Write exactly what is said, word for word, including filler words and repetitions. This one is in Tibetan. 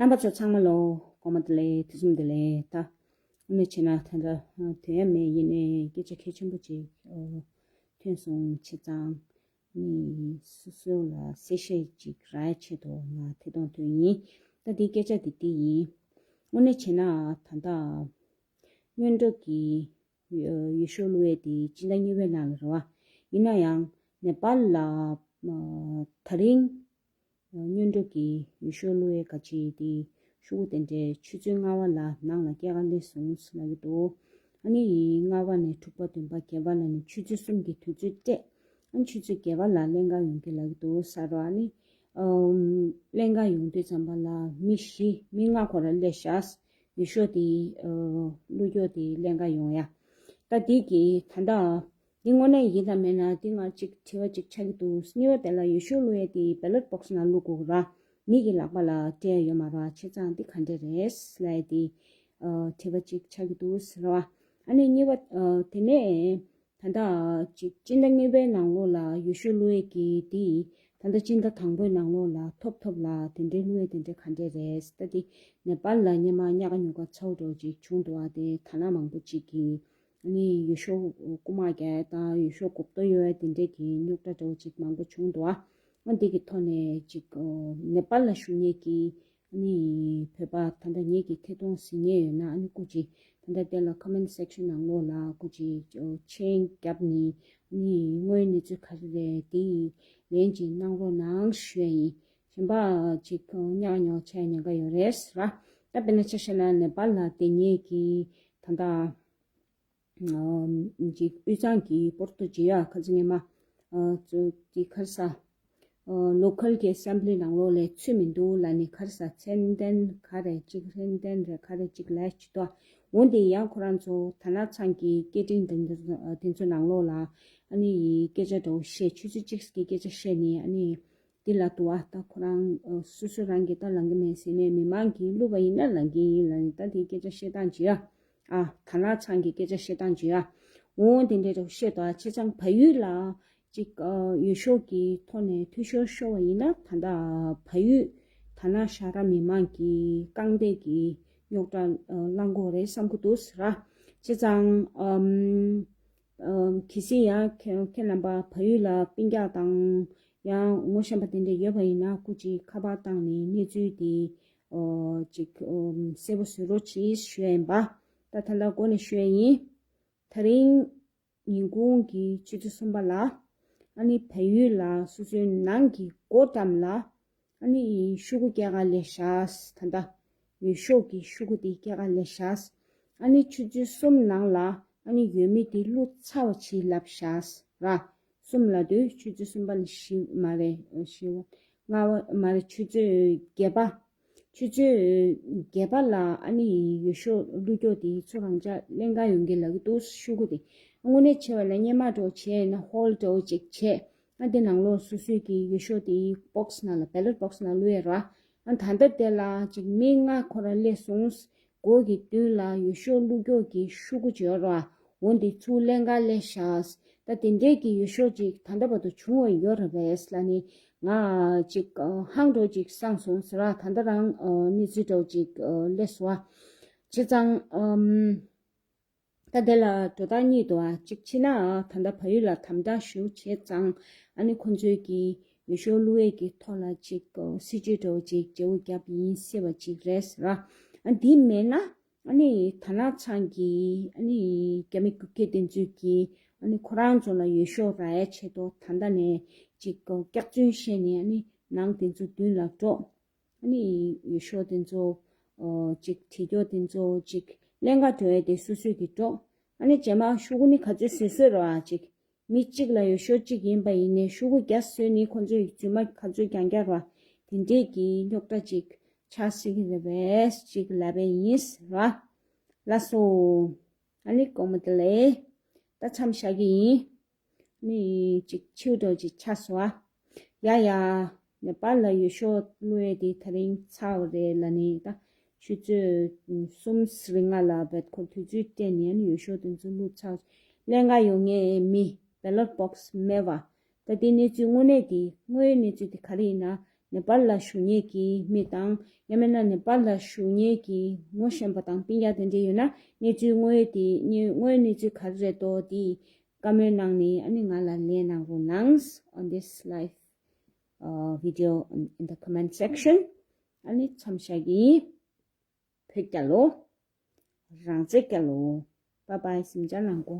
རྣམ་པ་ཚོ་ཚང་མ་ལོ་དགོང་མོ་བདེ་ལེགས། དུས་གསུམ་བདེ་ལེགས། ད་དངོས་གནས་བྱས་ན་ད་ལྟ་དུས་ཡུན་མེད་ཡིན་ནའི་སྐད་ཆ་གལ་ཆེན་པོ་ཅིག་ཐོན་སོང་། བྱས་ཙང་ནི་སོ་སོ་ལ་གསལ་བཤད་ཅིག་རག་ཡ་ཆེད་དུ་ང་ཐད་གཏོང་ཐོན་ཡིན། ད་འདི་སྐད་ཆ་འདི་འདི་ཡིན། དངོས་གནས་བྱས་ན་ད་ལྟ་སྔོན་འགྲོ་གི་ཡུལ་ཤུལ་བླུག་ཡས་དེ་སྤྱི་ཟླ་གཉིས་པའི་ནང་ལ་རེད་བ། ཡིན་ན་ཡང་ནེ་པཱལ་ལ་ད་རིང་སྔོན་འགྲོ་གི་ཡུལ་ཤུལ་བླུག་ཡས་ག་ཅི་དེ་ཤོག་གུ་དེ་འདྲའི་ཆུ་ཚོད་ལྔ་པ་ལ་ནང་ལ་སྐྱེལ་ག་སླེབས་སོང་ཟེར་ལབ་ཀྱི་འདུག་ཨ་ནི་ལྔ་པ་ནས་དྲུག་པ་བདུན་པ་བརྒྱད་པ་ལ་ནི་ཆུ་ཚོད་གསུམ་གྱི་དུས་ཚོད་སྤྲད། ཨ་ནི་ཆུ་ཚོད་བརྒྱད་པ་ལ་ལྷན་ཁང་ཡོང་གི་ལབ་ཀྱི་འདུག་ཟེར་རོ། ཨ་ནི་ལྷན་ཁང་ཡོང་དུས་ཙམ་པ་ལ་མི་བཞི་མི་ལྔ་ཁོ་རང་སླེབས་ཤག་ཡུལ་ཤུལ་དེ་བླུག་ཡས་དེ་ལྷན་ཁང་ཡོང་ཡ། ད་དེ་གི་ད་ལྟ་འདི་དངོས་གནས་ཡིན་དང་མིན་ན་འདི་ང་གཅིག་དྲི་བ་གཅིག་ཆགས་ཀྱི་འདུག་གཉིས་པ་དེ་ལ་ཡུལ་ཤུལ་བླུག་ཡས་དེ་བེ་ལོཊ་བོག་སི་ནང་བླུག་དགོས་ར། མི་གི་ལག་པ་ལ་སྤྲད་ཡོད་མ་རེད། བྱས་ཙང་འདི་ག་འདྲ་རེད་ལབ་ཡས་དེ་དྲི་བ་གཅིག་ཆགས་ཀྱི་འདུག་ཟེར་བ། ཨ་ནི་གཉིས་པ་དེ་ནས་ད་ལྟ་གཅིག་སྤྱི་ཟླ་གཉིས་པའི་ནང་ལོགས་ལ་ཡུལ་ཤུལ་བླུག་ཡས་ཀྱི་དེ་ད་ལྟ་སྤྱི་ཟླ་དང་པོའི་ནང་ལོགས་ལ་ཐོབ་ཐོབ་ལ་དེ་འདྲའི་བླུག་ཡས་དེ་འདྲ་ག་འདྲ་རེད། ད་དེ་ནེ་པཱལ་ལ་སྔོན་མ་ཉག་ག་ཉོག་ག་ཚ་བོ་འདྲ་བོ་ཅིག་བྱུང་འདུག་ཨ། དེ་ཐ་ན་མང་པོ་ཅིག་གིས་ཨ་ནི་ཡུལ་ཤུལ་རྐུ་མ་རྒྱག་དང་ཡུལ་ཤུལ་གོ་ཐོས་གཡོག་དེ་འདྲས་ཀྱི་རྙོག་དྲ་འདྲ་བོ་ཅིག་མང་པོ་བྱུང་འདུག་ཨ། ཨ་འདི་གི་ཐོག་ནས་ཅིག་ནེ་པཱལ་ལ་བཞུགས་མཁན་གྱི་ཨ་ནི་བོད་པ་ད་ལྟ་ངེད་ཀྱི་ཐད་གཏོང་གཟིགས་མཁན་ཡོད་ན་ཨ་ནི་སྐུ་མཁྱེན་ད་ལྟ་དེ་ལ་ཀོ་མེན་སེག་ཤན་ནང་ལོགས་ལ་སྐུ་མཁྱེན་མཆན་བརྒྱབ་ནས་ཨ་ནི་དངོས་ཡོད་གནས་ཚུལ་ག་རེ་རེད་དེ་ལན་ཅིག་གནང་རོགས་གནང་ཞུ་ཡ་ཡིན། གཞན་པ་ཅིག་ཉག་ཉོག་བྱས་ཉེན་ཁ་ཡོད་རེད་ཟེར་བ། ད་དཔེར་ན་ཆ་བཞག་ན་ནེ་པཱལ་ལ་བསྡད་མཁན་གྱི་ད་ལྟ་ཅིག་དབུས་གཙང་གི་པོར་ཏོ་ཇི་ཡ་ཁ་ཚིག་ངེས་མ་ཅིག་ག་རེ་ཟ་ལོ་ཁལ་གྱི་ཨེ་སེམ་བྷི་ལི་ནང་ལོགས་ལ་ཚུད་མི་འདུག་ལབ་ནས་ག་རེ་ཟ་མཚན་ལྡན་ག་རེ་ཅིག་མཚན་ལྡན་རེད་ག་རེ་ཅིག་ལབ་ཅིག་ཏོ། འོན་ཏེ་ཡང་ཁོ་རང་ཚོ་དར་ནག་ཚང་གི་སྐད་འཕྲིན་དེ་ཚོ་དེ་ཚོ་ནང་ལོགས་ལ་ཨ་ནི་སྐད་ཆ་འདྲ་བོ་བཤད། ཆུ་ཚོད་གཅིག་གི་སྐད་ཆ་བཤད་ནས་ཨ་ནི་འདི་ལ་དུ་བ་ད་ཁོ་རང་སོ་སོ་རང་གིས་ད་ལངས་ཀྱི་མེད་ཟེར་ནས་མི་མང་གིས་བླུགས་པ་ཡིན་ན་ལངས་ཀྱི་ཡིན་ལབ་ནས་ད་དེའི་སྐད་ཆ་བཤད་སྟངས་ཅིག་ཡ། ཨ་དར་ནག་ཚང་གི་སྐད་ཆ་བཤད་སྟངས་ཅིག་ཡ། འོ་དེ་འདྲའི་འདྲ་བོ་བཤད་དོ། བྱས་ཙང་བལ་ཡུལ་ལ་ཅིག་ཡུལ་ཤུལ་གྱི་ཐོག་ནས་འཐུས་ཤོར་ཤོར་བ་ཡིན་ན་ད་ལྟ་བལ་ཡུལ་དར་ནག་ཤ་ར་མི་མང་གི་རྐང་སྟེགས་ཀྱི་རྙོག་དྲ་ལངས་དགོས་རེད་བསམ་གྱི་འདུག་ཟེར། བྱས་ཙང་ཨམ་ཨམ་གལ་སྲིད་ཡང་ཁྱེད་ཁྱེད་རྣམ་པ་བལ་ཡུལ་ལ་སྤུན་ཀྱག་དང་ཡང་ངོ་ཤེས་པ་དེ་འདྲ་ཡོད་པ་ཡིན་ན་སྐུ་མཁྱེན་ཁ་པར་བཏང་ནས་གནས་ཚུལ་དེ་ཨོ་ཅིག་ཨམ་གསལ་པོ་བཟོ་རོགས་གྱིས་ཞུ་ཡ་ཡིན་པ། ད་ད་ལྟ་འགོ་ནས་ཞུ་ཡ་ཡིན། དེ་རིང་ཉིན་གུང་གི་ཆུ་ཚོད་གསུམ་པ་ལ་ཨ་ནི་བལ་ཡུལ་ལ་སོ་སོའི་ནང་གི་སྒོ་འགྲམ་ལ་ཨ་ནི་ཤོག་གུ་སྐྱེལ་ག་སླེབས་ཤག་ད་ལྟ་ཡུལ་ཤུལ་གྱི་ཤོག་གུ་དེ་སྐྱེལ་ག་སླེབས་ཤག་ཨ་ནི་ཆུ་ཚོད་གསུམ་ནང་ལ་ཨ་ནི་ཡོད་མི་དེ་བླུགས་ཚར་བ་ཅིག་ལབ་ཤག་ར། གསུམ་ལབ་དུས་ཆུ་ཚོད་གསུམ་པ་ནས་བཞི་མ་རེད། བཞི་པ་ལྔ་པ་མ་རེད། ཆུ་ཚོད་བརྒྱད་པ། ཆུ་ཚོད་བརྒྱད་པ་ལ་ཨ་ནི་ཡུལ་ཤུལ་བླུགས་ཡས་དེ་ཚུར་རང་འཇགས་ལྷན་ཁང་ཡོང་གི་ལབ་ཀྱི་འདུག་ཤོག་གུ་དེ་དངོས་གནས་བྱས་པ་ལ་སྔོན་མ་འདྲ་བོ་བྱས་ན་ཧོལ་འདྲ་བོ་ཅིག་བྱས། ཨ་དེ་ནང་ལོགས་སོ་སོའི་གི་ཡུལ་ཤུལ་དེ་བོག་སི་ནང་ལ་བེ་ལོཊ་བོག་སི་ནང་བླུགས་ཡས་ར། ཨ་ད་ལྟ་དེ་ལ་ཅིག་མི་ལྔ་ཁོ་རང་སླེབས་སོང་། སྒོ་གི་མདུན་ལ་ཡུལ་ཤུལ་བླུགས་ཡས་ཀྱི་ཤོག་གུ་ཅིག་ཡོད་རེད་བ། འོ་འདི་ཚུར་ལྷན་ཁང་སླེབས་ཤག་ད་དེ་འདྲས་ཀྱི་ཡུལ་ཤུལ་ཅིག་ད་ལྟ་བར་དུ་བྱུང་བ་ཡོད་རེད་པས་ལབ་ནས་ང་ཅིག་ཧང་འདྲ་བོ་ཅིག་སངས་སོང་ཟེར་བ། ད་ལྟ་རང་གནས་ཚུལ་འདྲ་བོ་ཅིག་སླེབས་སོང་བ། བྱས་ཙང་ད་དེ་ལ་འགྲོ་སྟངས་གཉིས་འདུག་བ། གཅིག་བྱས་ན་ད་ལྟ་བལ་ཡུལ་ལ་དམ་དྲག་ཞུ་བྱས་ཙང་ཨ་ནི་ཁོང་ཚོའི་གི་ཡུལ་ཤུལ་བླུགས་ཡས་ཀྱི་ཐོག་ལ་ཅིག་སྲིད་ཇུས་འདྲ་བོ་ཅིག་བརྗེ་པོ་བརྒྱབ་ཡིན་ཟེར་བ་ཅིག་རེད་ཟེར་བ། ཨ་འདི་མེད་ན་ཨ་ནི་དར་ནག་ཚང་གི་ཨ་ནི་རྒྱ་མི་རྒྱུག་ཁྱི་དེ་ཚོས་ཀྱིས་ཨ་ནི་ཁོ་རང་ཚོ་ལ་འོས་ཤོག་རག་ཡ་ཆེད་དུ་ད་ལྟ་ནས་ཅིག་སྐྱག་རྫུན་བཤད་ནས་ཨ་ནི་ནང་དེ་ཚོ་མདུན་ལ་འགྲོ། ཨ་ནི་འོས་ཤོག་དེ་ཚོ་ཨོ་ཅིག་བྲིས་རྒྱུ་དེ་ཚོ་ཅིག་ལེན་ག་འགྲོ་ཡ་དེ་སོ་སོས་ཀྱིས་འགྲོ། ཨ་ནི་རྗེས་མ་ཤོག་གུ་ནི་ག་ཚོད་བཟོས་བཟོས་རེད་བ། ཅིག་མི་གཅིག་ལ་འོས་ཤོག་གཅིག་ཡིན་པ་ཡིན་ནའི་ཤོག་གུ་བརྒྱ་བཟོས་ནི་ཁོ་ཚོས་རྫུན་མ་ག་ཚོད་རྒྱག་རྒྱག་རེད་བ། དེ་འདྲས་ཀྱི་རྙོག་དྲ་ཅིག་ཆགས་སྲིད་ཀྱི་རེད་པས་ཅིག་ལབ་པ་ཡིན་ཟེར་བ། ལགས་སོ། ཨ་ནི་དགོང་མོ་བདེ་ལེགས། ད་མཚམས་བཞག་གི་ཡིན། ཨ་ནི་ཅིག་ཕྱིའུ་འདྲ་བོ་ཅིག་ཆགས་སོང་བ། ཡ་ཡ། ནེ་པཱལ་ལ་འོས་ཤོག་བླུགས་ཡས་དེ་ད་རིང་ཚར་བ་རེད་ལབ་ནས་ད་ཆུ་ཚོད་གསུམ་རེ་ལྔ་ལ་བེད་ཁོ་དུས་ཚོད་སྤྲད་ནས་ཨ་ནི་འོས་ཤོག་དེ་ཚོ་བླུགས་ཚར། ལྷན་ཁང་ཡོང་མཁན་མི་བེ་ལོཊ་བོག་སི་མེད་པ། ད་དེ་གནས་ཚུལ་དངོས་གནས་དེ་དངོས་ཡོད་གནས་ཚུལ་དེ་ག་རེ་ཡིན་ན། ནེ་པཱལ་ལ་བཞུགས་མཁན་གྱི་མི་དང་ཡང་མིན་ན་ནེ་པཱལ་ལ་བཞུགས་མཁན་གྱི་ངོ་ཤེས་པ་དང་སྤུན་ཀྱག་དེ་འདྲ་ཡོད་ན་གནས་ཚུལ་དངོས་ཡོད་དེ་དངོས་གནས་གནས་ཚུལ་ག་རེ་རེད་དོ་དེ་བཀའ་མོལ་གནང་ནས་ཨ་ནི་ང་ལ་ལན་གནང་རོགས་གནང་on this live uh, video in the comment section. ཨ་ནི་མཚམས་བཞག་གི་ཡིན། བོད་རྒྱལ་ལོ། རང་བཙན་རྒྱལ་ལོ། Bye bye. སེམས་ཅན་ལ་མགོ